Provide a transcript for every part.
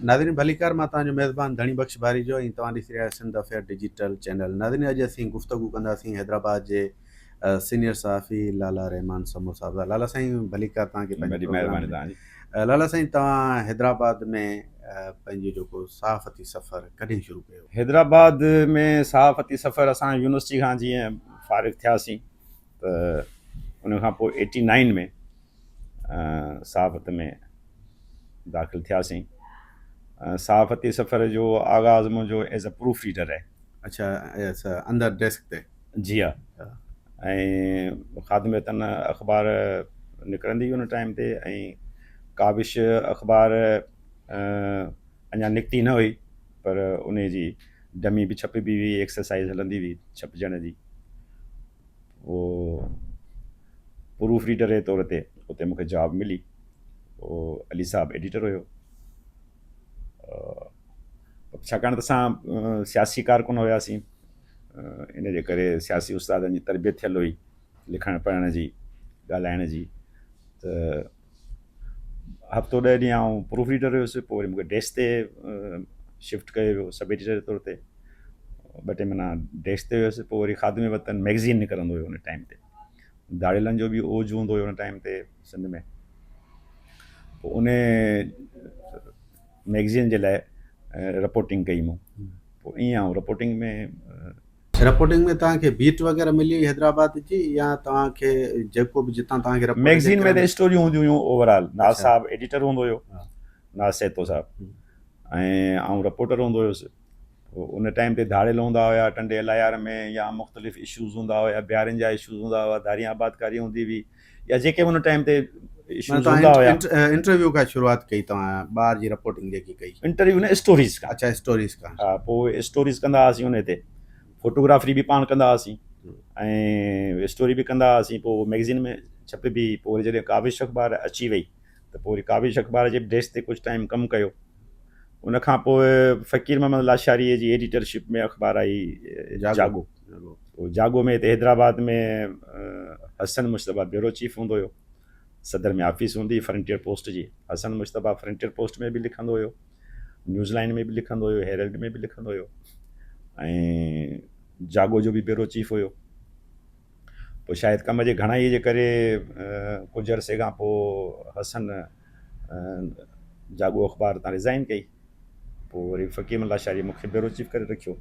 ناظرين ڀليڪار مان توهان جو ميزبان ڌڻي بخش باريجو ۽ توهان ڏسي رهيا آهيو سنڌ افيئر ڊجيٽل چينل. ناظرين اڄ اسين گفتگو ڪنداسين حيدرآباد جي سينيئر صحافي لالا رحمان سمو صاحب سان. لالا سائين ڀليڪار توهان کي پنهنجي وڏي پروگرام مهرباني ۾. توهان جي. لالا سائين توهان حيدرآباد ۾ پنهنجو جيڪو صحافتي سفر ڪڏهن شروع ڪيو؟ حيدرآباد ۾ صحافتي سفر اسان يونيورسٽي کان جيئن فارغ ٿياسين ته ان کان پوء ايٽي نائن ۾ صحافت ۾ داخل ٿياسين. صحافتي سفر جو آغاز منهنجو ايز اي پروف ريڊر آهي. اڇا اندر ڊيسڪ تي. جي ها ۽ خادم وطن اخبار نڪرندي هئي ان ٽائيم تي ۽ ڪاوش اخبار اڃا نڪتي نه هئي پر ان جي ڊمي به ڇپبي هئي ايڪسرسائز هلندي هئي ڇپجڻ جي. پوء پروف ريڊر جي طور تي اتي مون کي جاب ملي. پوء علي صاحب ايڊيٽر هيو. ڇاڪاڻ ته اسان سياسي ڪارڪن هياسين ان جي ڪري سياسي استادن جي تربيت ٿيل هئي لکڻ پڙهڻ جي ڳالهائڻ جي ته هفتو ڏهه ڏينهن آئون پروف ريڊر هيس پوء وري مونکي ڊيسڪ تي شفٽ ڪيو ويو سب ايڊيٽر جي طور تي ٻه ٽي مهينا ڊيسڪ تي هيس پوء وري خادم وطن ميگزين نڪرندو هيو ان ٽائيم تي ڌاڙيلن جو به اوج هوندو هيو ان ٽائيم تي سنڌ ۾ پوء ان ميگزين جي لاء رپورٽنگ ڪئي مون پوء ائين آئون رپورٽنگ ۾ رپورٽنگ ۾ توهان کي بيٽ وغيره ملي هئي حيدرآباد جي يا توهان کي جيڪو به جتان توهان کي رپورٽ ميگزين ۾ ته اسٽوريون هونديون هيون اوور آل ناز صاحب ايڊيٽر هوندو هيو ناز سهتو صاحب ۽ آئون رپورٽر هوندو هيس ان ٽائيم تي ڌاڙيل هوندا هيا ٽنڊي الايار ۾ يا مختلف اشوز هوندا هيا بيارين جا اشوز هوندا هئا ڌارين آبادڪاري هوندي هئي يا جيڪي به ان ٽائيم تي اشوز هوندا هيا. انٽرويو کان شروعات ڪئي توهان ٻاهر جي رپورٽنگ جيڪي ڪئي. انٽرويو نه اسٽوريز کان. اڇا اسٽوريز کان. ها پوء اسٽوريز ڪندا هئاسين ان تي فوٽوگرافري به پاڻ ڪندا هئاسين ۽ اسٽوري به ڪندا هئاسين پوء ميگزين ۾ ڇپبي پوء وري جڏهن ڪاوش اخبار اچي وئي ته پوء وري ڪاوش اخبار جي ڊيسڪ تي ڪجهه ٽائيم ڪم ڪيو ان کان پوء فقير محمد لاشاري جي ايڊيٽرشپ ۾ اخبار آئي جاڳو. پوء جاڳو ۾ هتي حيدرآباد ۾ حسن مجتبيٰ بيورو چيف هوندو هيو. صدر ۾ آفيس هوندي هئي فرنٽيئر پوسٽ جي. حسن مجتبيٰ فرنٽيئر پوسٽ ۾ به لکندو هيو، نيوز لائن ۾ به لکندو هيو، هيرلڊ ۾ به لکندو هيو ۽ جاڳو جو به بيورو چيف هيو. پوء شايد ڪم جي گهڻائي جي ڪري ڪجهه عرصي کان پوء حسن جاڳو اخبار تان ريزائن ڪئي. پوء وري فقير محمد لاشاري مون کي بيورو چيف ڪري رکيو.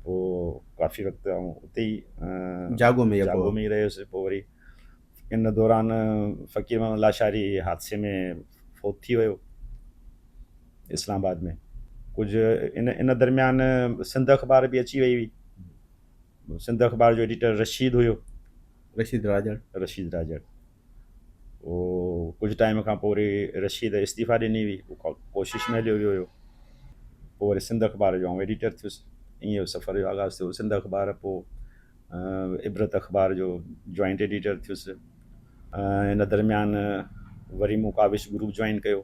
پوء ڪافي وقت آئون اتي ئي جاڳو ۾ جاڳو ۾ ئي رهيس. پوء وري ان دوران فقير محمد لاشاري حادثي ۾ فوت ٿي ويو اسلام آباد ۾. ڪجهه ان ان درميان سنڌ اخبار به اچي وئي هئي. سنڌ اخبار جو ايڊيٽر رشيد هيو. رشيد راڄڙ. رشيد راڄڙ. پوء ڪجهه ٽائيم کان پوء وري رشيد استعيفا ڏني هئي، هو ڪوشش ۾ هليو ويو هيو. پوء وري سنڌ اخبار جو آئون ايڊيٽر ٿيس. ائين سفر جو آغاز ٿيو. سنڌ اخبار پوء عبرت اخبار جو جوائنٽ ايڊيٽر ٿيس. ان درميان وري مون ڪاوش گروپ جوائن ڪيو.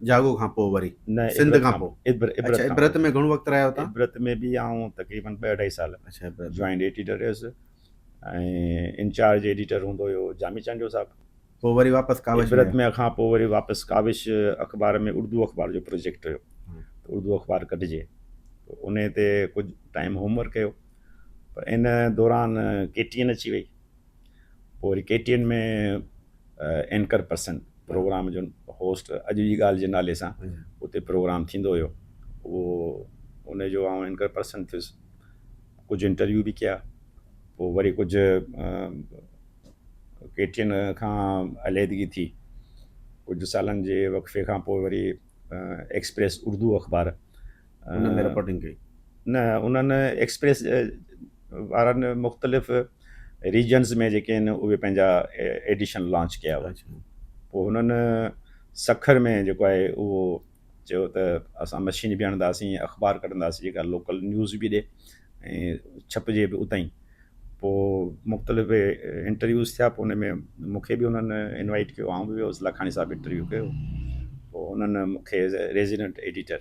جاڳو کان پوء وري نه سنڌ عبرت کان کان پوء؟ عبرت اڇا کان عبرت پوء. ۾ گهڻو وقت رهيا آهيو توهان؟ عبرت ۾ به آئون تقريبن ٻه اڍائي سال اڇا عبرت ۾. جوائنٽ ايڊيٽر رهيس. ۽ انچارج ايڊيٽر هوندو هيو جامي چانڊيو صاحب. پوء وري واپس ڪاوش ۾ عبرت ۾ کان پوء وري واپس ڪاوش اخبار ۾ اردو اخبار جو پروجيڪٽ هيو ته اردو اخبار ڪڍجي ان تي ڪجهه ٽائيم هوم ورڪ ڪيو پر ان دوران ڪي ٽي اين اچي وئي پوء وري K T N ۾ anchor person programme جو هوسٽ اڄ جي ڳالهه جي نالي سان اتي پروگرام ٿيندو هيو اهو ان جو آئون اينڪر پرسن ٿيس ڪجهه انٽرويو به ڪيا پوء وري ڪجهه ڪي ٽي اين کان عليحدگي ٿي ڪجهه سالن جي وقفي کان پوء وري ايڪسپريس اردو اخبار ان ۾ رپورٽنگ ڪئي نه انهن ايڪسپريس وارن مختلف ريجنز ۾ جيڪي آهن اهي پنهنجا ايڊيشن لانچ ڪيا هئا پوء هنن سکر ۾ جيڪو آهي اهو چيو ته اسان مشين به هڻنداسين اخبار ڪڍنداسين جيڪا لوڪل نيوز به ڏي ۽ ڇپجي به اتان ئي پوء مختلف انٽرويوز ٿيا پوء ان ۾ مون کي به انهن انوائٽ ڪيو آئون به ويو لکاڻي صاحب انٽرويو ڪيو پوء انهن مون کي as a resident editor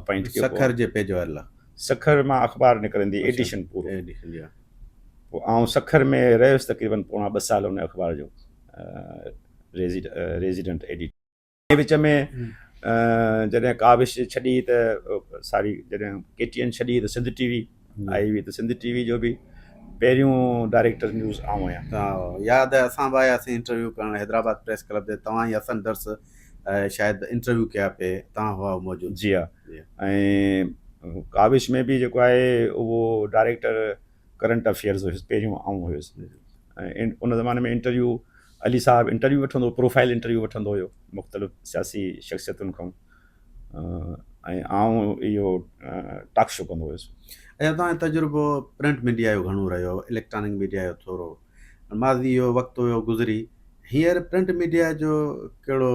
appoint ڪيو. سکر جي پيج واري لاء. سکر مان اخبار نڪرندي ايڊيشن پورو. ايڊيشن جي ها. پوء آئون سکر ۾ رهيس تقريبن پوڻا ٻه سال ان اخبار جو ريزيڊنٽ ايڊيٽر. وچ ۾ جڏهن ڪاوش ڇڏي ته ساري جڏهن ڪي ٽي اين ڇڏي ته سنڌ ٽي وي آئي هئي ته سنڌ ٽي وي جو به پهريون ڊائريڪٽر نيوز آئون آهيان. ياد آهي اسان به آياسين انٽرويو ڪرڻ حيدرآباد پريس ڪلب تي توهان ۽ حسن درس شايد انٽرويو ڪيا پي توهان هئا موجود. جي ها ۽ ڪاوش ۾ به جيڪو آهي اهو ڊائريڪٽر ڪرنٽ افيئرز هيس پهريون آئون هيس ۽ ان زماني ۾ انٽرويو علي صاحب انٽرويو وٺندو هو پروفائل انٽرويو وٺندو هيو مختلف سياسي شخصيتن کان ۽ آئون اهو ٽاڪ شو ڪندو هيس. اچا توهان جو تجربو پرنٽ ميڊيا جو گهڻو رهيو اليڪٽرانڪ ميڊيا جو ٿورو ماضي اهو وقت هيو گذري هينئر پرنٽ ميڊيا جو ڪهڙو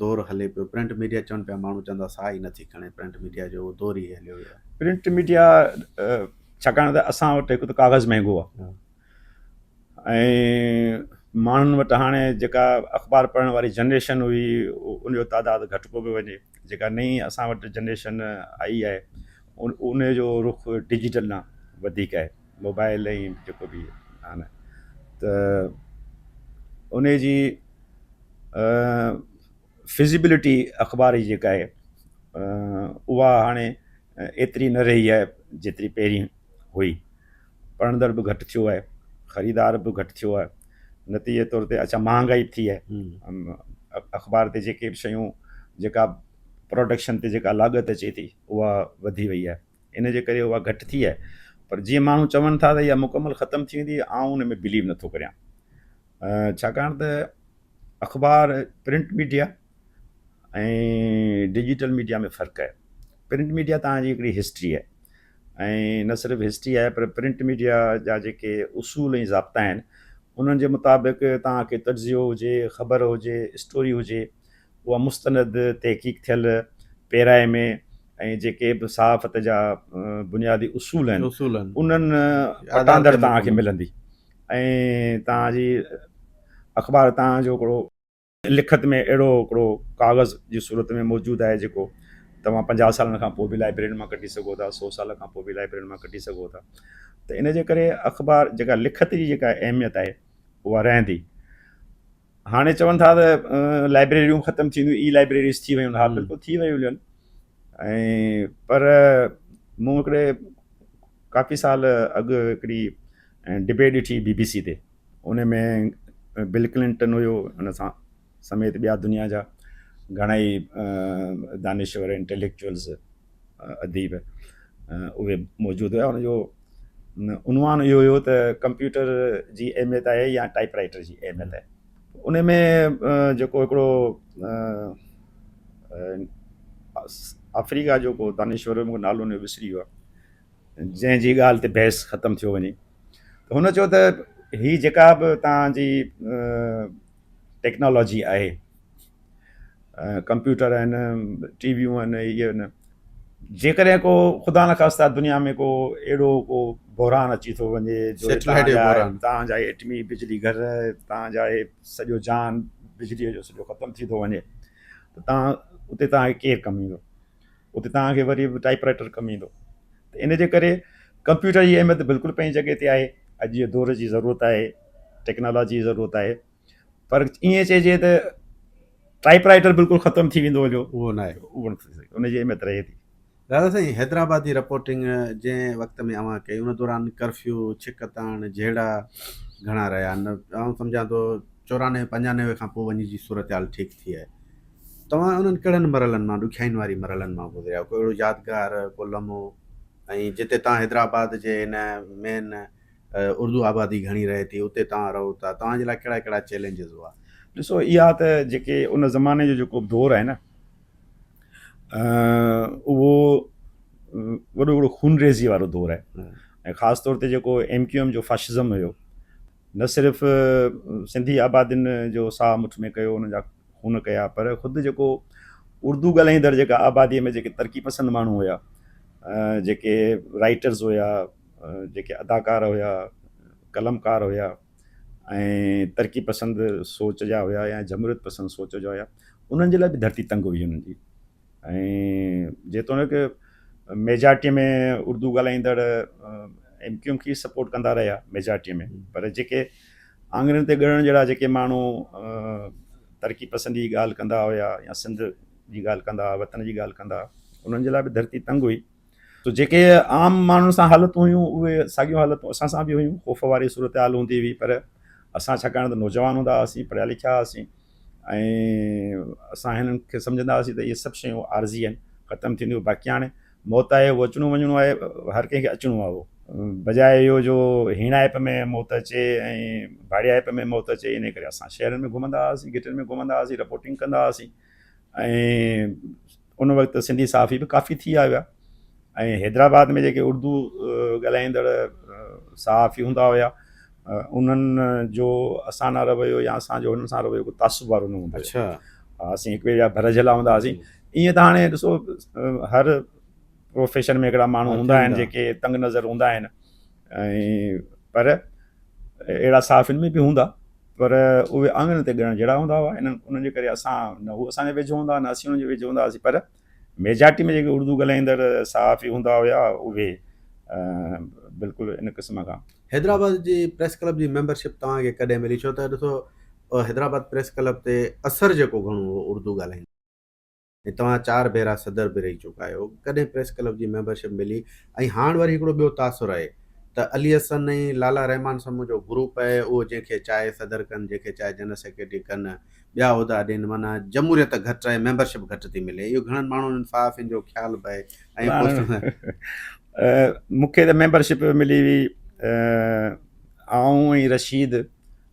دور هلي پيو پرنٽ ميڊيا چون پيا ماڻهو چوندا ساهه ئي نٿي کڻي پرنٽ ميڊيا جو اهو دور ئي هليو ويو آهي. پرنٽ ميڊيا ڇاڪاڻ ته اسان وٽ هڪ ته ڪاغذ مهنگو آهي ۽ ماڻهن وٽ هاڻي جيڪا اخبار پڙهڻ واري جنريشن هئي ان جو تعداد گهٽبو پيو وڃي جيڪا نئين اسان وٽ جنريشن آئي آهي ان جو رخ ڊجيٽل ڏانهن وڌيڪ آهي موبائل ۽ جيڪو به آهي ته ان جي فزيبلٽي اخبار جي جيڪا آهي اها هاڻي ايتري نه رهي آهي جيتري پهرين هئي پڙهندڙ به گهٽ ٿيو آهي خريدار به گهٽ ٿيو آهي نتيجي طور تي اڇا مهانگائي به ٿي آهي اخبار تي جيڪي به شيون جيڪا پروڊڪشن تي جيڪا لاڳت اچي ٿي اها وڌي وئي آهي ان جي ڪري اها گهٽ ٿي آهي پر جيئن ماڻهو چون ٿا ته اها مڪمل ختم ٿي ويندي آئون ان ۾ بليو نٿو ڪريان ڇاڪاڻ ته اخبار پرنٽ ميڊيا ۽ ڊجيٽل ميڊيا ۾ فرق آهي پرنٽ ميڊيا توهان جي هڪڙي هسٽري آهي ۽ نه صرف هسٽري آهي پر پرنٽ ميڊيا جا جيڪي اصول ۽ ضابطا آهن انهن جي مطابق توهان کي تجزيو هجي خبر هجي اسٽوري هجي اها مستند تحقيق ٿيل پيرائي ۾ ۽ جيڪي به صحافت جا بنيادي اصول آهن انهن پٽاندڙ توهان کي ملندي ۽ توهان جي اخبار توهان جو هڪڙو لکت ۾ اهڙو هڪڙو ڪاغذ جي صورت ۾ موجود آهي جيڪو توهان 50 سالن کان پوء به لائبريرين مان ڪڍي سگهو ٿا، 100 سال کان پوء به لائبريرين مان ڪڍي سگهو ٿا ته ان جي ڪري اخبار جيڪا لکت جي جيڪا اهميت آهي اها رهندي. هاڻي چون ٿا ته لائبريريون ختم ٿينديون، اي لائبريريز ٿي ويون، ها بلڪل ٿي ويون ۽ پر مون هڪڙي ڪافي سال اڳ هڪڙي ڊبيٽ ڏٺي بي بي سي تي ان ۾ بل ڪلنٽن هيو ان سان سميت ٻيا دنيا جا گهڻا ئي دانشور انٽيليڪچوئلز اديب اهي موجود هيا ان جو عنوان اهو هيو ته ڪمپيوٽر جي اهميت آهي يا ٽائپ رائٽر جي اهميت آهي ان ۾ جيڪو هڪڙو آفريڪا جو ڪو دانشور هيو مونکي نالو ان جو وسري ويو آهي جنهن جي ڳالهه تي بحث ختم ٿيو وڃي ته هن چيو ته هي جيڪا به توهان جي ٽيڪنالاجي آهي ڪمپيوٽر آهن ٽي ويون آهن اهي آهن جيڪڏهن ڪو خدا نخواسته دنيا ۾ ڪو اهڙو ڪو بحران اچي ٿو وڃي جو توهان جا ايٽمي بجلي گهر توهان جا هي سڄو جهان بجليء جو سڄو ختم ٿي ٿو وڃي ته توهان اتي توهان کي ڪير ڪم ايندو اتي توهان کي وري به ٽائپ رائٽر ڪم ايندو ته ان جي ڪري ڪمپيوٽر جي اهميت بلڪل پنهنجي جڳهه تي آهي اڄ جي دور جي ضرورت آهي ٽيڪنالاجي جي ضرورت آهي پر ائين چئجي ته ٽائپ رائٽر بلڪل ختم ٿي ويندو هليو اهو نه آهي اهو نه ٿي سگهي ان جي اهميت رهي ٿي. دادا سائين حيدرآباد جي رپورٽنگ جنهن وقت ۾ اوهان ڪئي ان دوران ڪرفيو، ڇڪ تاڻ، جهيڙا گهڻا رهيا نه آئون سمجهان ٿو 94 95 کان پوء وڃي جي صورتحال ٺيڪ ٿي آهي توهان انهن ڪهڙن مرحلن مان ڏکيائين واري مرحلن مان گذريا آهيو؟ ڪو اهڙو يادگار ڪو لمحو ۽ جتي توهان حيدرآباد جي هن مين اردو آبادي گهڻي رهي ٿي اتي توهان رهو ٿا توهان جي لاء ڪهڙا ڪهڙا چئلينجز هئا؟ ڏسو اها ته جيڪي ان زماني جو جيڪو دور آهي نه اهو وڏو هڪڙو خونريزي وارو دور آهي ۽ خاص طور تي جيڪو ايم ڪيو ايم جو فاشزم هيو نه صرف سنڌي آبادين جو ساهه مٺ ۾ ڪيو انهن جا خون ڪيا پر خود جيڪو اردو ڳالهائيندڙ جيڪا آبادي ۾ جيڪي ترقي پسند ماڻهو هيا جيڪي رائٽرز هيا جيڪي اداڪار هيا قلمڪار هيا ۽ ترقي پسند سوچ جا هيا يا جمهوريت پسند سوچ جا هيا انهن جي لاء به ڌرتي تنگ هئي انهن جي ۽ جيتوڻيڪ ميجارٽيء ۾ اردو ڳالهائيندڙ ايم ڪيو ايم کي سپورٽ ڪندا رهيا ميجارٽيء ۾ پر جيڪي آڱرين تي ڳڻڻ جهڙا جيڪي ماڻهو ترقي پسندي جي ڳالهه ڪندا هيا يا سنڌ جي ڳالهه ڪندا هئا، وطن جي ڳالهه ڪندا هئا، انهن جي لاء به ڌرتي تنگ هئي. تو جيڪي عام ماڻهن سان حالتون هيون اهي ساڳيون حالتون اسان سان به هيون، خوف واري صورتحال هوندي هئي پر اسان ڇاڪاڻ ته نوجوان هوندا هئاسين، پڙهيا لکيا هئاسين ۽ اسان هنن کي سمجهندا هئاسين ته اهي سڀ شيون عارضي آهن، ختم ٿينديون، باقي هاڻي موت آهي اهو اچڻو وڃڻو آهي، هر ڪنهن کي اچڻو آهي اهو. بجاء اهو جو هيڻائپ ۾ موت اچي ۽ ڀاڙيائپ ۾ موت اچي انهي ڪري اسان شهرن ۾ گهمندا هئاسين، گهٽين ۾ گهمندا هئاسين، رپورٽنگ ڪندا هئاسين ۽ ان وقت سنڌي صحافي به ڪافي ٿي آيا هيا ۽ حيدرآباد ۾ جيڪي اردو ڳالهائيندڙ صحافي هوندا هيا انهن جو اسان سان رويو يا اسان جو انهن سان رويو ڪو تعصب وارو نه هوندو هيو. اسين هڪ ٻئي جا ڀر جهلا هوندا هئاسين. ائين ته هاڻي ڏسو هر پروفيشن ۾ هڪڙا ماڻهو هوندا آهن جيڪي تنگ نظر هوندا آهن ۽ پر اهڙا صحافين ۾ به هوندا پر اهي آڱرين تي ڳڻڻ جهڙا هوندا هئا انهن انهن جي ڪري اسان نه هو اسان جي ويجهو هوندا نه اسين انهن جي ويجهو هوندا هئاسين پر ميجارٽي ۾ جيڪي اردو ڳالهائيندڙ صحافي هوندا هيا اهي بلڪل ان قسم کان. حيدرآباد جي پريس ڪلب جي ميمبرشپ توهان کي ڪڏهن ملي ڇو ته ڏسو حيدرآباد پريس ڪلب تي اثر جيڪو گهڻو هو اردو ڳالهائيندڙ ۽ توهان چار ڀيرا صدر به رهي چڪا آهيو، ڪڏهن پريس ڪلب جي ميمبرشپ ملي ۽ هاڻ وري هڪڙو ٻيو تاثر آهي ته علي حسن ۽ لالا رحمان سمون جو گروپ آهي اهو جنهن کي چاهي صدر ڪن جنهن کي چاهي جنرل سيڪريٽري ڪن ٻيا عهدا ڏين معنيٰ جمهوريت گهٽ آهي ميمبرشپ گهٽ ٿي ملي اهو گهڻن ماڻهن صحافين جو خيال به آهي ۽ مون کي ته ميمبرشپ ملي هئي آئون ۽ رشيد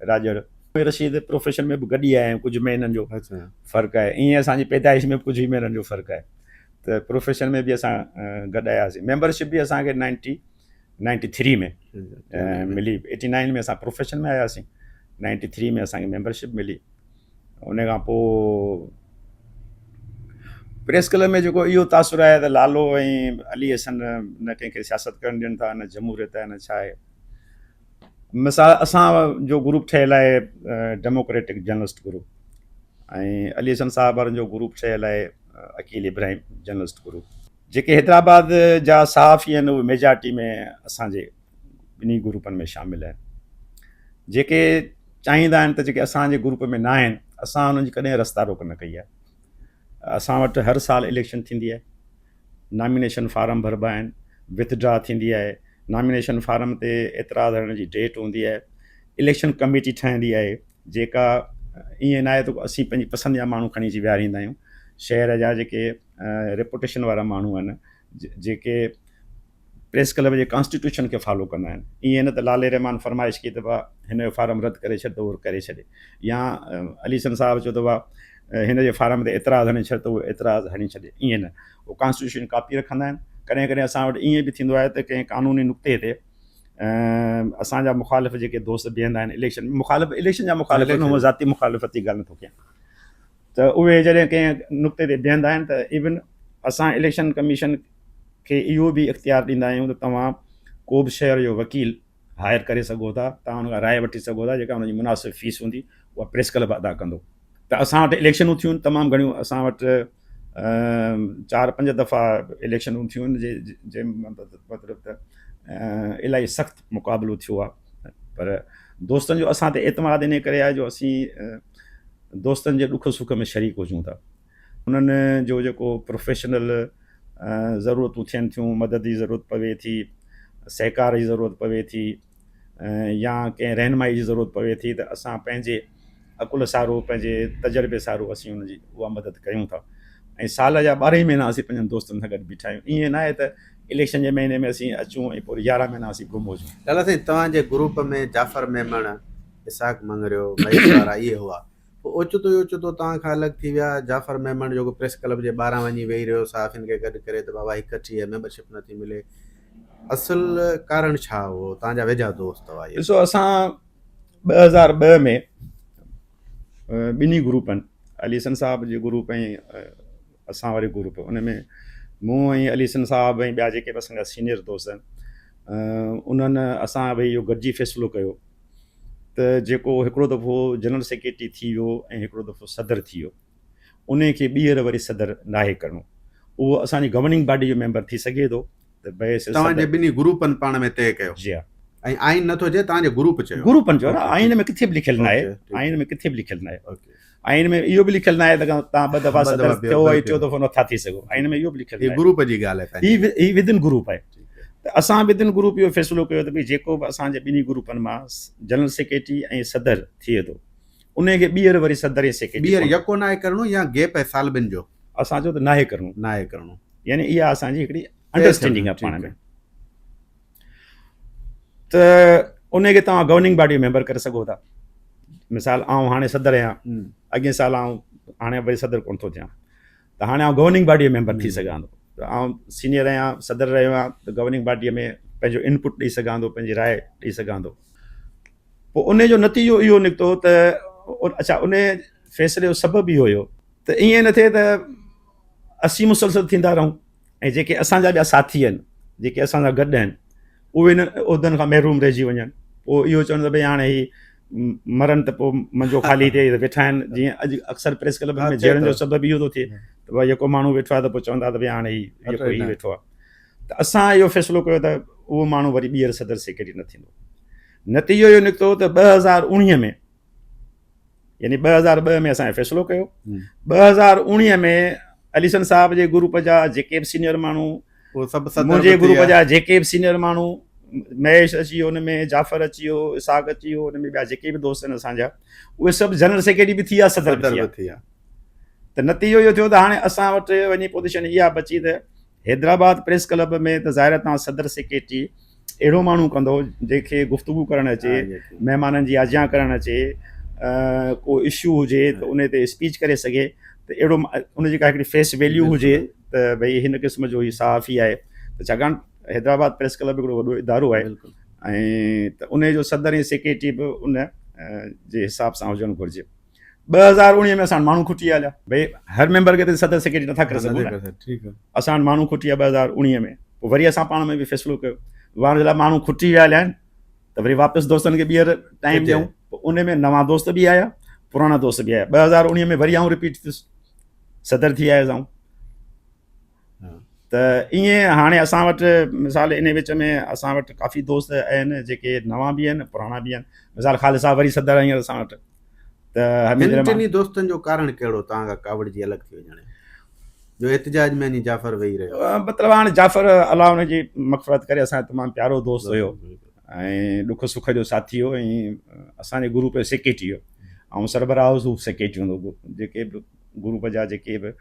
راڄڙ ۽ رشيد پروفيشن ۾ به گڏ ئي آيا آهيون ڪجهه مهينن جو فرق آهي ائين اسان جي پيدائش ۾ به ڪجهه ئي مهينن جو فرق آهي ته پروفيشن ۾ به اسان گڏ آياسين ميمبرشپ به اسان کي 1993 ۾ ملي 89 ۾ اسان پروفيشن ۾ آياسين 93 ۾ اسان کي ميمبرشپ ملي ان کان پوء پريس ڪلب ۾ جيڪو اهو تاثر آهي ته لالو ۽ علي حسن نه ڪنهن کي سياست ڪرڻ ڏين ٿا نه جمهوريت آهي نه ڇا آهي مثال اسان جو گروپ ٺهيل آهي ڊيموڪريٽڪ جرنلسٽ گروپ ۽ علي حسن صاحب وارن جو گروپ ٺهيل آهي عقيل ابراهيم جرنلسٽ گروپ جيڪي حيدرآباد جا صحافي آهن اهي ميجارٽي ۾ اسان جي ٻنهي گروپن ۾ شامل آهن جيڪي چاهيندا آهن ته جيڪي اسان جي گروپ ۾ نه آهن اسان انهن جي ڪڏهن رستا روڪ نه ڪئي آهي اسان وٽ هر سال اليڪشن ٿيندي آهي نامينيشن فارم ڀربا آهن، وٿ ڊرا ٿيندي آهي، نامينيشن فارم تي اعتراض هڻڻ جي ڊيٽ هوندي آهي، اليڪشن ڪميٽي ٺهندي آهي جيڪا ائين ناهي ته اسين پنهنجي پسند جا ماڻهو کڻي اچي ويهاريندا آهيون، شهر جا جيڪي ريپوٽيشن وارا ماڻهو آهن جيڪي پريس ڪلب جي ڪانسٽيٽيوشن کي فالو ڪندا آهن، ائين نه ته لالي رحمان فرمائش ڪئي ته ڀا هن جو فارم رد ڪري ڇڏ ته اهو ڪري ڇڏي يا علي حسن صاحب چيو ته ڀا هن جي فارم تي اعتراض هڻي ڇڏ ته اهو اعتراض هڻي ڇڏي، ائين نه اهو ڪانسٽيٽيوشن ڪاپي رکندا آهن، ڪڏهن ڪڏهن اسان وٽ ائين به ٿيندو آهي ته ڪنهن قانوني نقطي تي اسان جا مخالف جيڪي دوست بيهندا آهن اليڪشن ۾ مخالف اليڪشن جا مخالف نه هو ذاتي مخالفت جي ڳالهه نٿو ڪيان ته اهي جڏهن ڪنهن نقطي تي بيهندا آهن ته ايون اسان اليڪشن ڪميشن کي اهو به اختيار ڏيندا آهيون ته توهان ڪو به شهر جو وڪيل هائر ڪري سگهو ٿا، توهان ان کان راء وٺي سگهو ٿا، جيڪا ان جي مناسب فيس هوندي اها پريس ڪلب ادا ڪندو. ته اسان وٽ اليڪشنون ٿيون تمام گهڻيون، اسان وٽ چار پنج دفعا اليڪشنون ٿيون جنهن مطلب ته الاهي سخت مقابلو ٿيو آهي پر دوستن جو اسان تي اعتماد ان ڪري آهي جو اسين دوستن جي ڏک سک ۾ شريڪ هجون ٿا. انهن جو جيڪو پروفيشنل ضرورتون ٿين ٿيون، مدد جي ضرورت پوي ٿي، سهڪار جي ضرورت پوي ٿي يا ڪنهن رهنمائي جي ضرورت پوي ٿي ته اسان پنهنجي عقل سارو پنهنجي تجربي سارو اسين ان جي اها مدد ڪيون ٿا ۽ سال جا ٻارهن ئي مهينا اسين پنهنجن دوستن سان گڏ بيٺا آهيون ائين ناهي ته اليڪشن جي مهيني ۾ اسين اچون ۽ پوء يارهن مهينا اسين گم هجون. لالا سائين توهان جي گروپ ۾ جعفر ميمڻ، اسحاق مڱريو، مهيش وارا اهي هئا. پوء اوچتو ئي اوچتو توهان کان الڳ ٿي ويا. جعفر ميمڻ جيڪو پريس ڪلب جي ٻاهران وڃي ويهي رهيو صحافين کي گڏ ڪري ته بابا هڪ ٿي ۽ ميمبرشپ نٿي ملي. اصل ڪارڻ ڇا هو؟ توهان جا ويجها دوست هئا اهي. ڏسو اسان 2002 ۾ ٻنهي گروپن علي حسن صاحب جي گروپ ۽ اسان واري گروپ ان ۾ مون ۽ علي حسن صاحب ۽ ٻيا جيڪي به اسان جا سينيئر دوست آهن انهن اسان ڀئي اهو گڏجي فيصلو ڪيو ته جيڪو هڪڙو دفعو جنرل سيڪريٽري ٿي ويو ۽ هڪڙو دفعو صدر ٿي ويو انهي کي ٻيهر وري صدر ناهي ڪرڻو اهو اسان جي گورننگ باڊي جو ميمبر ٿي سگهي ٿو ته بحيث توهان جي ٻنهي گروپن پاڻ ۾ طئي ڪيو جي ها ۽ آئين نٿو چئي توهان جي گروپ چيو گروپن چيو نه آئين ۾ ڪٿي به لکيل ناهي آئين ۾ ڪٿي به لکيل ناهي. آئين ۾ اهو به لکيل ناهي ته توهان ٻه دفعا صدر ٿيو ۽ ٽيون دفعو نٿا ٿي سگهو. آئين ۾ اهو به لکيل ناهي. هي گروپ جي ڳالهه آهي. هي ودن گروپ آهي. ته اسان ودن گروپ اهو فيصلو ڪيو ته ڀئي جيڪو به اسان جي ٻنهي گروپن مان جنرل سيڪريٽري ۽ صدر ٿئي ٿو ان کي ٻيهر وري صدر ۽ سيڪريٽري ٻيهر يڪو ناهي ڪرڻو يا گيپ آهي سال ٻن جو؟ اسان چيو ته ناهي ڪرڻو. ناهي ڪرڻو. يعني اها اسان جي هڪڙي انڊرسٽينڊنگ آهي پاڻ ۾. ته ان کي توهان گورننگ باڊي ميمبر ڪري سگهو ٿا. مثال آئون هاڻي صدر آهيان، اڳئين سال آئون هاڻي وري صدر ڪونه ٿو ٿيان ته هاڻي آئون گورننگ باڊي ميمبر ٿي سگهان ٿو. ته آئون سينيئر آهيان، صدر رهيو آهيان ته گورننگ باڊي ۾ پنهنجو انپٽ ڏئي سگهان ٿو، پنهنجي راء ڏئي سگهان ٿو. پوء ان جو نتيجو اهو نڪتو ته اڇا ان فيصلي جو سبب اهو هيو ته ائين نه ٿئي ته اسين مسلسل ٿيندا رهون ۽ جيڪي اسان جا ٻيا ساٿي آهن جيڪي اسان سان گڏ آهن اهي انهن عهدن کان محروم رهجي وڃن پوء اهو چون ته ڀئي هاڻي هي مرن ته پوء منجو خالي ٿئي ته ويٺا آهن جيئن اڄ اڪثر پريس ڪلب ۾ جهيڙن جو سبب اهو ٿو ٿئي ته ڀئي جيڪو ماڻهو ويٺو آهي ته پوء چوندا ته ڀئي هاڻي هي جيڪو هي ويٺو آهي ته اسان اهو فيصلو ڪيو ته اهو ماڻهو وري ٻيهر صدر سيڪريٽري نه ٿيندو نتيجو اهو نڪتو ته 2019 ۾ يعني 2002 ۾ اسان فيصلو ڪيو 2019 ۾ علي حسن صاحب جي گروپ جا جيڪي به سينيئر ماڻهو منهنجي گروپ جا جيڪي به سينيئر ماڻهو مهيش اچي ويو ان ۾ جعفر اچي ويو اسحاق اچي ويو ان ۾ ٻيا جيڪي به دوست آهن اسان جا اهي سڀ جنرل سيڪريٽري به ٿي ويا صدر به ٿي ويا ته نتيجو اهو ٿيو ته هاڻي اسان وٽ وڃي پوزيشن اها بچي ته حيدرآباد پريس ڪلب ۾ ته ظاهر آهي توهان صدر سيڪريٽري اهڙو ماڻهو ڪندو جنهن کي گفتگو ڪرڻ اچي، مهمانن جي آجيان ڪرڻ اچي، ڪو اشو هجي ته ان تي اسپيچ ڪري سگهي ته اهڙو ان جي ڪا هڪڙي فيس ويليو هجي ته ڀئي هن قسم جو هي صحافي آهي ته ڇاڪاڻ حيدرآباد پريس ڪلب هڪڙو وڏو ادارو آهي ۽ ته ان جو صدر ۽ سيڪريٽري به ان جي حساب سان هجڻ گهرجي. 2019 ۾ اسان ماڻهو کٽي آيا ڀئي هر ميمبر کي ته صدر سيڪريٽري نٿا ڪري سگهون نه ٺيڪ آهي اسان ماڻهو کٽي آيا 2019 ۾ پوء وري اسان پاڻ ۾ به فيصلو ڪيو واڻ جي لاء ماڻهو کٽي ويا آهن ته وري واپس دوستن کي ٻيهر ٽائيم ڏيون پوء ان ۾ نوان دوست به آيا پراڻا دوست به آيا 2019 ۾ وري آئون رپيٽ ٿيس صدر ٿي آيس آئون ته ائين هاڻي اسان وٽ مثال ان وچ ۾ اسان وٽ ڪافي دوست آهن جيڪي نوان به آهن پراڻا به آهن مثال خالد صاحب وري صدر آهن اسان وٽ ته حميد رحمان ٽنهي دوستن جو ڪارڻ ڪهڙو توهان کان ڪاوڙجي الڳ ٿي وڃڻ جو احتجاج ۾ وڃي جعفر ويهي رهيو مطلب هاڻي جعفر الله ان جي مغفرت ڪري اسان جو تمام پيارو دوست هيو ۽ ڏک سک جو ساٿي هو ۽ اسان جي گروپ جو سيڪريٽري هو آئون سربراهه هوس هو سيڪريٽري هوندو هو جيڪي به گروپ جا جيڪي به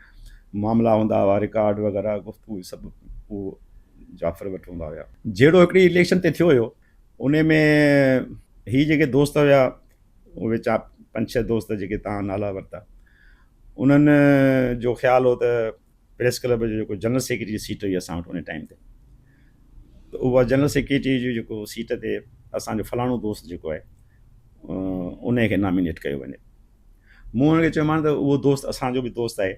معاملا هوندا هئا رڪارڊ وغيره گفتگو سڀ اهو جعفر وٽ هوندا هيا. جهيڙو هڪڙي اليڪشن تي ٿيو هيو ان ۾ هي جيڪي دوست هيا اهي چار پنج ڇهه دوست جيڪي تان نالا ورتا انهن جو خيال هو ته پريس ڪلب جو جيڪو جنرل سيڪريٽري جي سيٽ هئي اسان وٽ ان ٽائيم تي ته اها جنرل سيڪريٽري جو جيڪو سيٽ تي اسانجو فلاڻو دوست جيڪو آهي ان کي نامينيٽ ڪيو وڃي مون هن کي چيومانس ته اهو دوست اسان جو به دوست آهي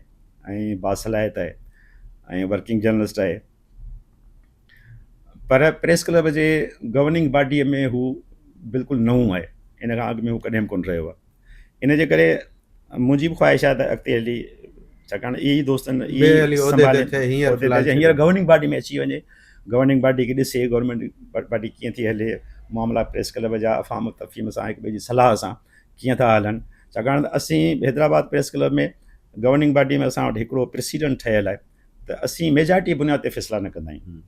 ۽ باصلاحيت آهي ۽ ورڪنگ جرنلسٽ آهي پر پريس ڪلب جي گورننگ باڊيء ۾ هو بلڪل نئون آهي ان کان اڳ ۾ هو ڪڏهن به ڪونه رهيو آهي ان جي ڪري منهنجي به خواهش آهي ته اڳتي هلي ڇاڪاڻ اهي ئي دوست آهن هينئر گورننگ باڊي ۾ اچي وڃي گورننگ باڊي کي ڏسي گورنمينٽ باڊي ڪيئن ٿي هلي معاملا پريس ڪلب جا افهام تفهيم سان هڪ ٻئي جي صلاح سان ڪيئن ٿا هلن ڇاڪاڻ ته اسين Hyderabad press club ۾ governing body ۾ اسان وٽ هڪڙو پريسيڊنٽ ٺهيل آهي ته اسين ميجارٽي بنياد تي فيصلا نه ڪندا آهيون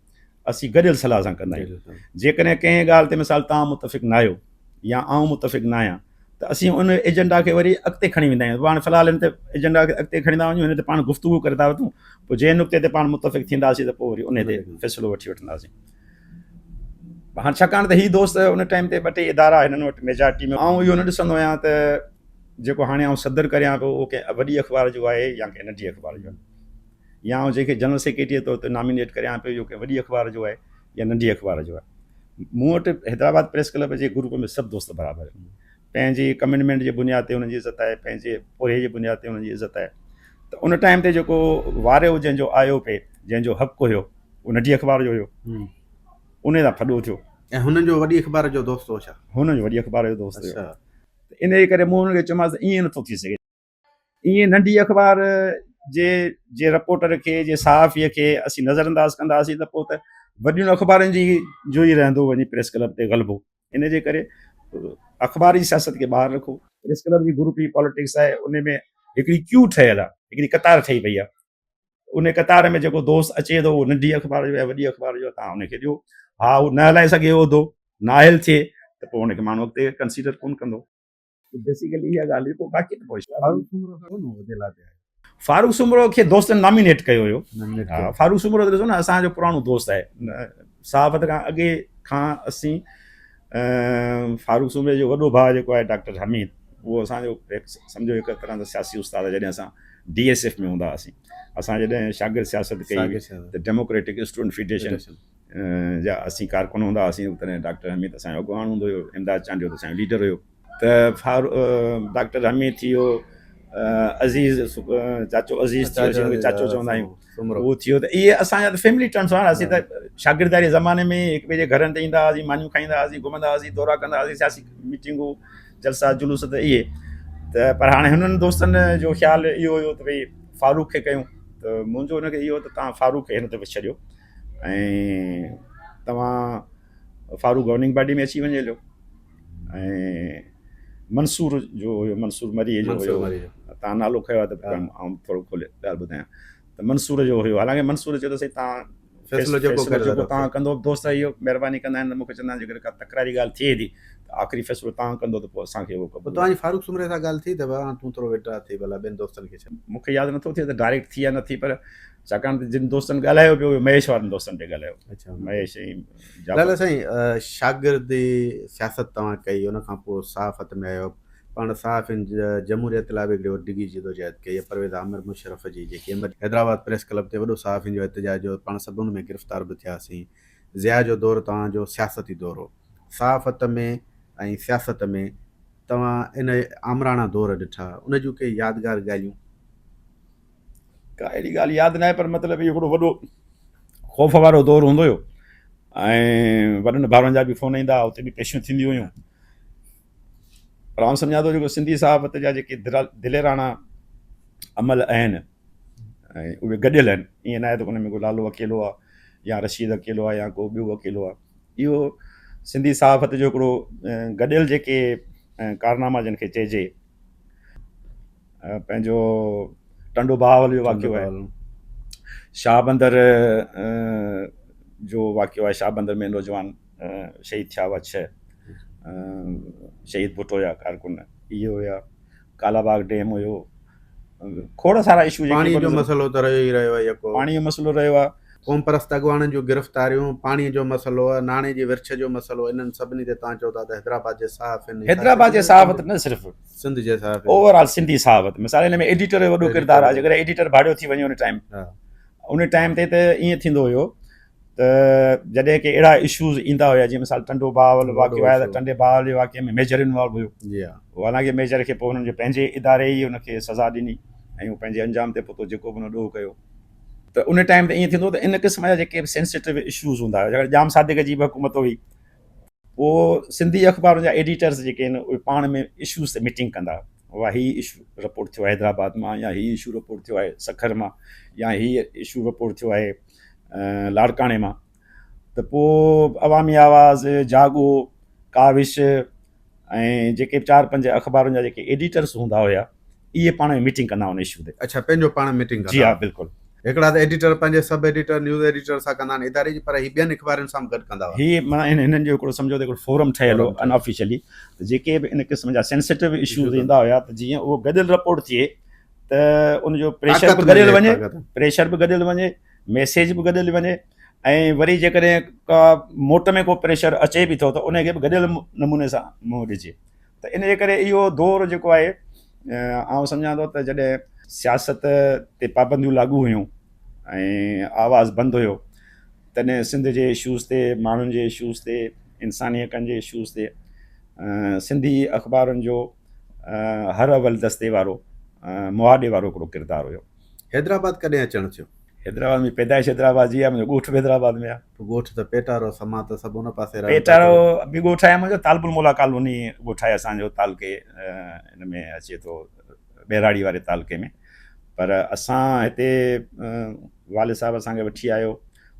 اسين گڏيل صلاح سان ڪندا آهيون جيڪڏهن ڪنهن ڳالهه تي مثال توهان متفق نه آهيو يا آئون متفق نه آهيان ته اسين ان ايجنڊا کي وري اڳتي کڻي ويندا آهيون پاڻ في الحال هن تي ايجنڊا کي اڳتي کڻي ٿا وڃون هن تي پاڻ گفتگو ڪري ٿا وٺون پوء جنهن نقطي تي پاڻ متفق ٿينداسين ته پوء وري ان تي فيصلو وٺي وٺنداسين هاڻ ڇاڪاڻ ته هي دوست ان ٽائيم تي ٻه ٽي ادارا هنن وٽ ميجارٽي ۾ آئون اهو نه ڏسندو آهيان ته جيڪو هاڻي آئون صدر ڪريان پيو اهو ڪنهن وڏي اخبار جو آهي يا ڪنهن ننڍي اخبار جو آهي يا آئون جنهن کي جنرل سيڪريٽري طور تي نامينيٽ ڪريان پيو اهو ڪنهن وڏي اخبار جو آهي يا ننڍي اخبار جو آهي مون وٽ حيدرآباد پريس ڪلب جي گروپ ۾ سڀ دوست برابر آهن پنهنجي ڪمٽمينٽ جي بنياد تي انهن جي عزت آهي پنهنجي پورهيي جي بنياد تي انهن جي عزت آهي ته ان ٽائيم تي جيڪو واريو جنهن جو آيو پئي جنهن جو حق هيو اهو ننڍي اخبار جو هيو ان تان ڦڏو ٿيو. ۽ هنن جو وڏي اخبار جو دوست هو ڇا؟ هنن جو وڏي اخبار جو دوست هيو. ته انهيء ڪري مون هن کي چيومانس ته ائين نٿو ٿي سگهي. ائين ننڍي اخبار جي جي رپورٽر کي جي صحافيء کي اسين نظر انداز ڪنداسين ته پوء ته وڏين اخبارن جي جو ئي رهندو وڃي پريس ڪلب تي غلبو. ان جي ڪري اخباري سياست کي ٻاهر رکو. پريس ڪلب جي گروپي پاليٽڪس آهي ان ۾ هڪڙي ڪيو ٺهيل آهي، هڪڙي قطار ٺهي پئي آهي. ان قطار ۾ جيڪو دوست اچي ٿو اهو ننڍي اخبار جو يا وڏي اخبار جو توهان ان کي ڏيو. ها هو نه هلائي سگهي عهدو، نااهل ٿئي ته پوء ان کي ماڻهو اڳتي ڪنسيڊر ڪونه ڪندو. بيسيڪلي اها ڳالهه هئي، پوء باقي ته پوء فاروق سومرو کان ڪونه عهدي لاء پيا آهيو؟ فاروق سومرو کي دوستن نامينيٽ ڪيو هيو. ها فاروق سومرو ته ڏسو نه اسان جو پراڻو دوست آهي، صحافت کان اڳي کان اسين فاروق سومري جو وڏو ڀاء جيڪو آهي ڊاڪٽر حميد اهو اسان جو سمجهو هڪ طرح سان سياسي استاد آهي. جڏهن اسان ڊي ايس ايف ۾ هوندا هئاسين، اسان جڏهن شاگرد سياست ڪئي ته ڊيموڪريٽڪ اسٽوڊنٽ فيڊريشن جا اسين ڪارڪن هوندا هئاسين، تڏهن ڊاڪٽر حميد اسان جو اڳواڻ هوندو هيو، امداد چانڊيو ته اسان جو ليڊر هيو. ته ڊاڪٽر حميد ٿي ويو، عزيز چاچو عزيز ٿي ويو، اسين چاچو چوندا آهيون، اهو ٿي ويو. ته اهي اسان جا ته فيملي ٽرمس هئا. اسين ته شاگرداري زماني ۾ هڪ ٻئي جي گهرن تي ايندا هئاسين، مانيون کائيندا هئاسين، گهمندا هئاسين، دورا ڪندا هئاسين، سياسي ميٽنگون، جلسا جلوس ته اهي ته. پر هاڻي هنن دوستن جو خيال اهو هيو ته ڀئي فاروق کي ڪيون، ته منهنجو هن کي اهو ته توهان فاروق کي هن دفعي ڇڏيو ۽ توهان فاروق گورننگ باڊي ۾ اچي وڃي هليو. ۽ منصور جو هيو، منصور مريء جو هيو، تان نالو کنيو آهي ته آئون ٿورو کولي ڳالهه ٻڌايان ته منصور جو هيو. حالانڪه منصور چيو ته سائين تان فيصلو جيڪو جيڪو تان ڪندو، دوست اهو مهرباني ڪندا آهن ته مون کي چوندا آهن جيڪڏهن ڪا تڪراري ڳالهه ٿئي ٿي ته آخري فيصلو تان ڪندو ته پوء اسان کي اهو قبول. توهان جي فاروق سومري سان ڳالهه ٿي ته تون ٿورو وڊرا ٿي ڀلا ٻين دوستن کي ڇڏ. مون کي ياد نٿو ٿئي ته ڊائريڪٽ ٿي يا نه ٿي، پر ڇاڪاڻ ته جن دوستن ڳالهايو پيو اهي مهيش وارن دوستن پئي ڳالهايو. اڇا مهيش ۽ جعفر. لالا سائين شاگردي سياست توهان ڪئي ان کان پوء صحافت ۾ آيو، پاڻ صحافين جمهوريت لاء به هڪڙي ڊگهي جدوجهد ڪئي، پرويز عامر مشرف جي جيڪي حيدرآباد پريس ڪلب تي وڏو صحافين جو احتجاج هو، پاڻ سڀ ان ۾ گرفتار به ٿياسين. ضياء جو دور توهان جو سياستي دور هو، صحافت ۾ ۽ سياست ۾ توهان ان آمراڻا دور ڏٺا، ان جون ڪي يادگار ڳالهيون؟ ڪا اهڙي ڳالهه ياد ناهي پر مطلب اهو هڪڙو وڏو خوف وارو دور هوندو هيو ۽ وڏن ڀائرن جا به فون ايندا هئا، اتي به پيشيون ٿينديون هيون. پر آئون سمجهان ٿو جيڪو سنڌي صحافت جا جيڪي دليراڻا عمل آهن ۽ اهي گڏيل آهن، ائين ناهي ته ان ۾ ڪو لالو اڪيلو آهي يا رشيد اڪيلو آهي يا ڪو ٻيو اڪيلو آهي. اهو سنڌي صحافت جو هڪڙو گڏيل جيڪي ڪارناما جن کي چئجي، پنهنجو ٽنڊو بهاول جو واقعو آهي، شاهه بندر جو واقعو آهي، شاهه بندر ۾ نوجوان شهيد ٿيا هئا، 6 شهيد ڀٽو جا ڪارڪن اهي هيا، ڪالا باغ ڊيم هيو، کوڙ سارا اشو. پاڻي جو مسئلو ته رهيو ئي رهيو آهي، يڪو پاڻي جو مسئلو رهيو آهي، قومپرست اڳواڻن جون گرفتاريون، پاڻي جو مسئلو، ناڻي جي ورڇ جو مسئلو، انهن سڀني تي توهان چئو ٿا ته حيدرآباد جي صحافين، حيدرآباد جي صحافت نه صرف سنڌ جي صحافين، اوور آل سنڌي صحافت، مثال ان ۾ ايڊيٽر جو وڏو ڪردار آهي. جيڪڏهن ايڊيٽر ڀاڙيو ٿي وڃي ان ٽائيم، ان ٽائيم تي ته ائين ٿيندو هيو ته جڏهن ڪي اهڙا اشوز ايندا هيا، جيئن مثال ٽنڊو بهاول واقعو آهي ته ٽنڊي بهاول جي واقعي ۾ ميجر انوالو هيو. جي ها. حالانڪه ميجر کي پوء هنن جي پنهنجي اداري ئي ان کي سزا ڏني ۽ هو پنهنجي انجام تي پهتو جيڪو به هن ڏوهه ڪيو. ته ان ٽائيم تي ائين ٿيندو ته ان قسم جا جيڪي به سينسيٽو اشوز هوندا هيا، جيڪڏهن ڄام صادق جي به حڪومت هئي، پوء سنڌي اخبارن جا ايڊيٽرز جيڪي آهن اهي پاڻ ۾ اشوز تي ميٽنگ ڪندا هئا، هي اشو رپورٽ ٿيو آهي حيدرآباد مان يا هي اشو رپورٽ ٿيو آهي سکر مان يا هي اشو رپورٽ ٿيو آهي لاڙڪاڻي مان، ته پوء عوامي آواز، جاڳو، ڪاوش ۽ جيڪي به 4 5 اخبارن جا جيڪي ايڊيٽرس هوندا هيا اهي پاڻ ۾ ميٽنگ ڪندا ان اشو تي. اڇا پنهنجو پاڻ ميٽنگ ڪندا. جي ها بلڪل. هڪڙا ته ايڊيٽر پنهنجي سب ايڊيٽر، نيوز ايڊيٽر سان ڪندا آهن اداري جي، پر هي ٻين اخبارن سان به گڏ ڪندا هئا. هي معنيٰ هنن جو هڪڙو سمجهو ته هڪڙو فورم ٺهيل هو ان آفيشلي ته جيڪي به ان قسم جا سينسيٽو اشوز ايندا هيا ته جيئن اهو گڏيل رپورٽ ٿئي ته ان جو پريشر به گڏيل وڃي، پريشر به گڏيل وڃي، ميسيج به گڏيل وڃي ۽ وري جيڪڏهن ڪا موٽ ۾ ڪو پريشر اچي به ٿو ته ان کي به گڏيل نموني سان منهن ڏجي. ته ان جي ڪري اهو دور جيڪو آهي آئون سمجهان ٿو ته جڏهن سياست تي پابنديون لاڳو هيون ۽ آواز بند هيو تڏهن سنڌ جي اشوز تي، ماڻهن جي اشوز تي، انساني حقن جي اشوز تي سنڌي اخبارن جو هر اول دستي وارو مهاڏي وارو هڪڙو ڪردار هيو. حيدرآباد ڪڏهن اچڻ ٿيو؟ حيدرآباد ۾ پيدائش حيدرآباد جي آهي، منهنجو ڳوٺ به حيدرآباد ۾ آهي. پوء ڳوٺ ته پيٽارو، سما ته سڀ ان پاسي رهن ٿا. پيٽارو به ڳوٺ آهي منهنجو، طالب الموليٰ ڪالوني ڳوٺ آهي اسان جو، تعلقي ان ۾ اچي ٿو ٻهراڙي واري تعلقي ۾، پر اسان هتي والد صاحب اسان کي وٺي آيو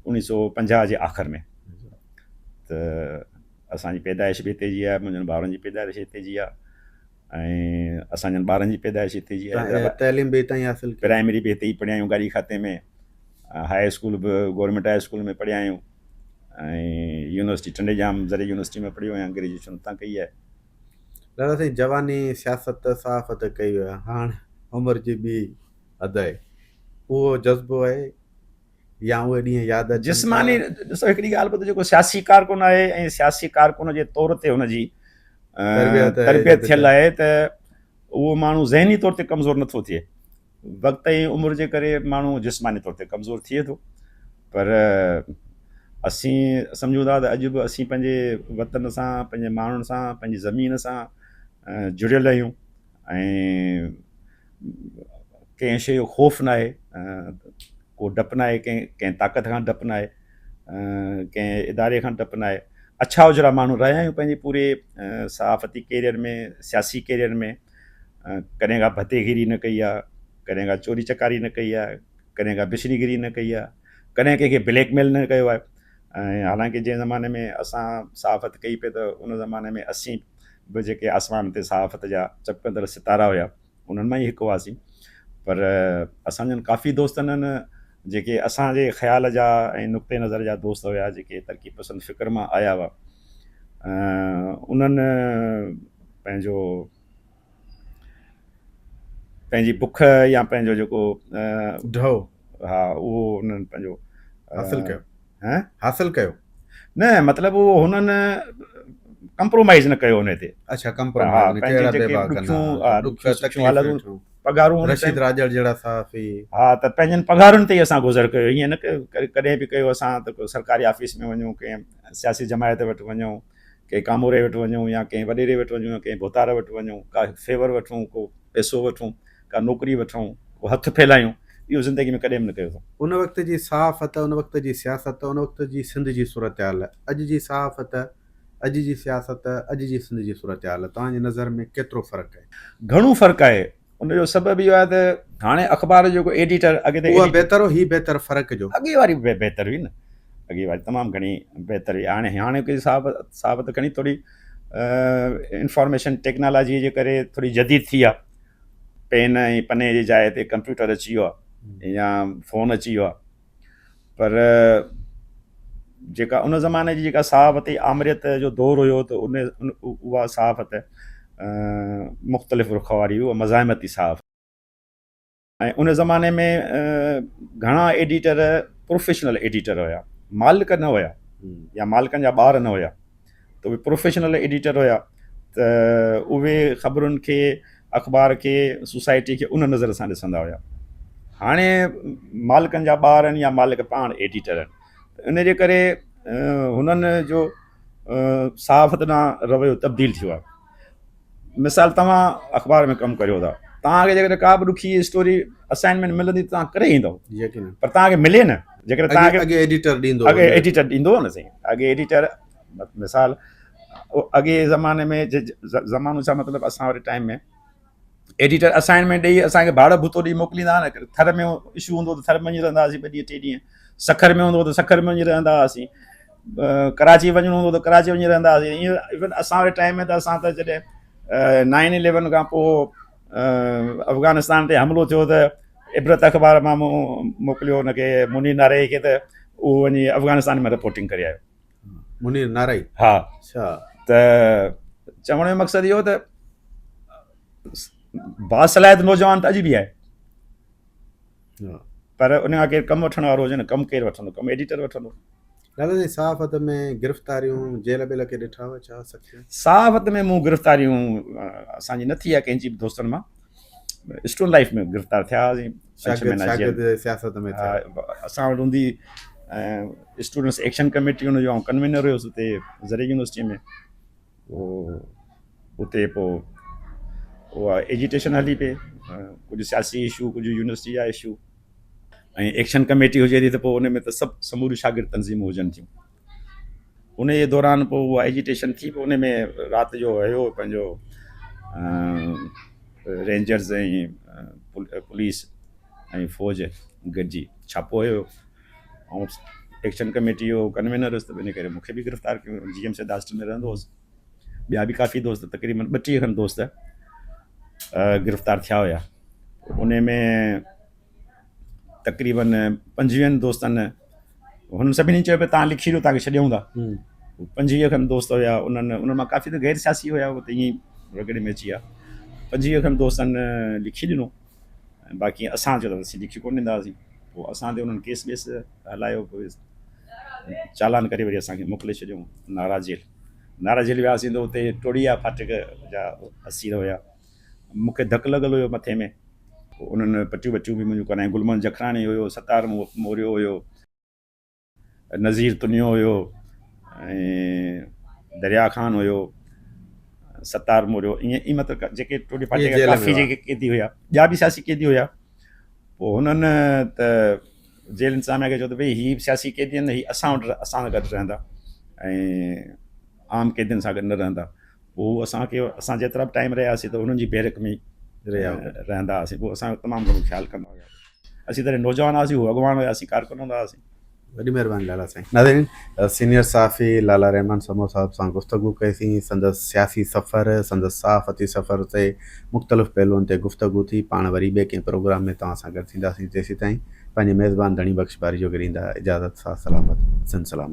1950 جي آخر ۾، ته اسان جي پيدائش به هتي جي آهي، منهنجن ڀائرن جي پيدائش هتي جي آهي. ۽ اسان جن ٻارن جي پيدائش هتي جي آهي. تعليم به هتان ئي حاصل ڪئي. پرائمري به هتي ئي پڙهيا آهيون ڳاڙهي کاتي ۾، هاء اسڪول به گورنمينٽ هاء اسڪول ۾ پڙهيا آهيون ۽ يونيورسٽي ٽنڊي ڄام زرعي يونيورسٽي ۾ پڙهيو آهيان، گريجوئيشن اتان ڪئي آهي. دادا سائين جواني سياست صحافت ڪئي هئي هاڻ عمر جي ٻي حد آهي اهو جذبو آهي يا اهي ڏينهن ياد اچن ٿا؟ جسماني ڏسو هڪڙي ڳالهه ٻڌو جيڪو سياسي ڪارڪن آهي ۽ سياسي ڪارڪن جي طور تي هن جي تربيت ٿيل آهي ته اهو ماڻهو ذهني طور تي ڪمزور نٿو ٿئي وقت ۽ عمر جي ڪري ماڻهو جسماني طور تي ڪمزور ٿئي ٿو پر اسين سمجهون ٿا ته اڄ به اسين پنهنجي وطن سان پنهنجي ماڻهن سان پنهنجي زمين سان جڙيل آهيون ۽ ڪنهن شيء جو خوف ناهي ڪو ڊپ ناهي ڪنهن ڪنهن طاقت کان ڊپ ناهي ڪنهن اداري کان ڊپ ناهي اڇا اجرا ماڻهو رهيا آهيون پنهنجي پوري صحافتي ڪيريئر ۾ سياسي ڪيريئر ۾ ڪڏهن کا ڀتي گيري نه ڪئي آهي ڪڏهن کا چوري چڪاري نه ڪئي آهي ڪڏهن کا بشري گيري نه ڪئي آهي ڪڏهن ڪنهن کي بليڪ ميل نه ڪيو آهي ۽ حالانڪه جنهن زماني ۾ اسان صحافت ڪئي پئي ته ان زماني ۾ اسين به جيڪي آسمان تي صحافت جا چمڪندڙ ستارا هيا انهن مان ئي هڪ هئاسين پر اسان جن ڪافي دوستن جيڪي اسان جي خيال جا ۽ نقطي نظر جا دوست هيا جيڪي ترقي پسند فڪر مان آيا هئا انهن پنهنجو پنهنجي بک يا پنهنجو جيڪو ڍؤ ها اهو انهن پنهنجو حاصل ڪيو ها حاصل ڪيو نه مطلب اهو هنن ڪمپرومائز نه ڪيو ان تي. اڇا ڪمپرومائز نه ڪهڙا بي باڪ نه ڏک تڪليف پگهارون رشيد راڄڙ جهڙا صحافي ها ته پنهنجن پگهارن تي ئي اسان گذر ڪيو ائين نه ڪڏهن به ڪيو اسان ته سرڪاري آفيس ۾ وڃون ڪنهن سياسي جماعت وٽ وڃون ڪنهن ڪاموري وٽ وڃون يا ڪنهن وڏيري وٽ وڃون يا ڪنهن ڀوتار وٽ وڃون ڪا فيور وٺون ڪو پئسو وٺون ڪا نوڪري وٺون ڪو هٿ ڦهلايون اهو زندگي ۾ ڪڏهن به نه ڪيو اٿم. ان وقت جي صحافت، ان وقت جي سياست، ان وقت جي سنڌ جي صورتحال، اڄ جي صحافت، اڄ جي سياست، اڄ جي سنڌ جي صورتحال توهان جي نظر ۾ ڪيترو فرق آهي؟ گهڻو فرق آهي. ان جو سبب اهو آهي ته هاڻي اخبار جو جيڪو ايڊيٽر اڳي ته اها بهتر هو هي بهتر فرق جو. اڳي واري بهتر هئي نه اڳي واري تمام گهڻي بهتر هئي هاڻي هاڻوڪي صحافت کڻي ٿوري انفارميشن ٽيڪنالاجي جي ڪري ٿوري جديد ٿي آهي. پين ۽ پني جي جاء تي ڪمپيوٽر اچي ويو آهي يا فون اچي ويو آهي پر جيڪا ان زماني جي جيڪا صحافتي آمريت جو دور هيو ته ان اها صحافت مختلف رخ واري هئي اها مزاحمتي صحافت ۽ ان زماني ۾ گهڻا ايڊيٽر پروفيشنل ايڊيٽر هيا مالڪ نه هيا يا مالڪن جا ٻار نه هيا ته اهي پروفيشنل ايڊيٽر هيا ته اهي خبرن کي اخبار کي سوسائٽي کي ان نظر سان ڏسندا هيا هاڻي مالڪن جا ٻار آهن يا مالڪ پاڻ ايڊيٽر آهن ته ان جي ڪري هنن جو صحافت ڏانهن رويو تبديل ٿيو آهي مثال توهان اخبار ۾ ڪم ڪريو ٿا توهان کي جيڪڏهن ڪا به ڏکي اسٽوري اسائنمينٽ ملندي ته توهان ڪري ايندو يقينن پر توهان کي ملي نه جيڪڏهن توهان کي اڳي ايڊيٽر ڏيندو اڳي ايڊيٽر ڏيندو هو نه سائين اڳي ايڊيٽر مثال اڳي زماني ۾ زمانو ڇا مطلب اسان واري ٽائيم ۾ ايڊيٽر اسائنمينٽ ڏيئي اسان کي ڀاڙ ڀتو ڏيئي موڪليندا هئا نه ٿر ۾ اشو هوندو ته ٿر ۾ وڃي رهندا هئاسين ٻه ڏينهن ٽي ڏينهن سکر ۾ هوندو ته سکر ۾ وڃي رهندا هئاسين ڪراچي وڃڻو هوندو ته ڪراچي وڃي رهندا هئاسين ائين ايون اسان واري ٽائيم ۾ ته اسان ته جڏهن نائن اليون کان پوء افغانستان تي حملو ٿيو ته عبرت اخبار مان مون موڪليو هن کي منير نارائي کي ته اهو وڃي افغانستان ۾ رپورٽنگ ڪري آيو منير نارائي ها اڇا ته چوڻ جو مقصد اهو ته باصلاحيت نوجوان ته اڄ به آهي پر ان کان ڪير ڪم وٺڻ وارو هجي نه ڪم ڪير وٺندو ڪم ايڊيٽر وٺندو. دادا سائين صحافت ۾ گرفتاريون جيل ٻيل کي ڏٺا هئا ڇا سکيا؟ صحافت ۾ مون گرفتاريون اسان جي نه ٿي آهي ڪنهن جي به دوستن مان اسٽون لائيف ۾ گرفتار ٿيا هئاسين شاگرد شاگرد سياست ۾ ٿيا اسان وٽ هوندي اسٽوڊنٽس ايڪشن ڪميٽي ان جو آئون ڪنوينر هيس اتي زرعي يونيورسٽي ۾ پوء اتي پوء اها ايجيٽيشن هلي پئي ڪجهه سياسي اشو ڪجهه يونيورسٽي جا اشو ۽ ايڪشن ڪميٽي هجي ٿي ته پوء ان ۾ ته سڀ سموريون شاگرد تنظيمون هجن ٿيون ان جي دوران پوء اها ايجيٽيشن ٿي پوء ان ۾ رات جو هيو پنهنجو رينجرز ۽ پوليس ۽ فوج گڏجي ڇاپو هيو آئون ايڪشن ڪميٽي جو ڪنوينر هيس ته ان ڪري مون کي به گرفتار ڪيو ويو جي ايم سيد هاسٽل ۾ رهندو هوس ٻيا به ڪافي دوست تقريبن 32 کن دوست گرفتار ٿيا هيا ان ۾ تقريبن پنجويهن دوستن هنن سڀني چيو پئي تان لکي ڏيو تان کي ڇڏيون ٿا 25 کن دوست هيا انهن انهن مان ڪافي ته غير سياسي هيا هو ته ائين ئي رڳڙي ۾ اچي ويا 25 کن دوستن لکي ڏنو باقي اسان چيو ته اسين لکي ڪونه ڏينداسين پوء اسان تي انهن ڪيس ويس هلايو پوء چالان ڪري وري اسان کي موڪلي ڇڏيو نارا جيل نارا جيل وياسين ته اتي ٽوڙيا ڦاٽڪ جا اسير هيا مون کي ڌڪ لڳل هيو مٿي ۾ پوء انهن پٽيون وٽيون به منهنجون ڪرايون گل محمد جکراڻي هيو ستار موريو هيو نذير تنيو هيو ۽ دريا خان هيو ستار موريو ائين ئي مطلب جيڪي ٽوڙي ڦاٽي جا ڪافي جيڪي قيدي هيا ٻيا به سياسي قيدي هيا پوء هنن ته جيل انتظاميا کي چيو ته ڀئي هي سياسي قيدي آهن هي اسان وٽ اسان سان گڏ رهندا ۽ عام قيدين سان گڏ نه رهندا پوء هو اسان کي اسان جيترا به ٽائيم رهياسين ته هنن جي بيرڪ ۾ رهيا رهندا هئاسين پوء اسان جو تمام گهڻو خيال ڪندا هيا اسين تڏهن نوجوان هئاسين هو اڳواڻ هيا اسين ڪارڪن هوندا هئاسين. وڏي مهرباني لالا سائين. ناظرين سينيئر صحافي لالا رحمان سمون صاحب سان گفتگو ڪئي سين سندس سياسي سفر سندس صحافتي سفر تي مختلف پهلوئن تي گفتگو ٿي پاڻ وري ٻئي ڪنهن پروگرام ۾ توهان سان گڏ ٿينداسين تيسيتائين پنهنجي ميزبان ڌڻي بخش باريجو کي ڏيندا اجازت ساٿ سلامت سنڌ سلامت.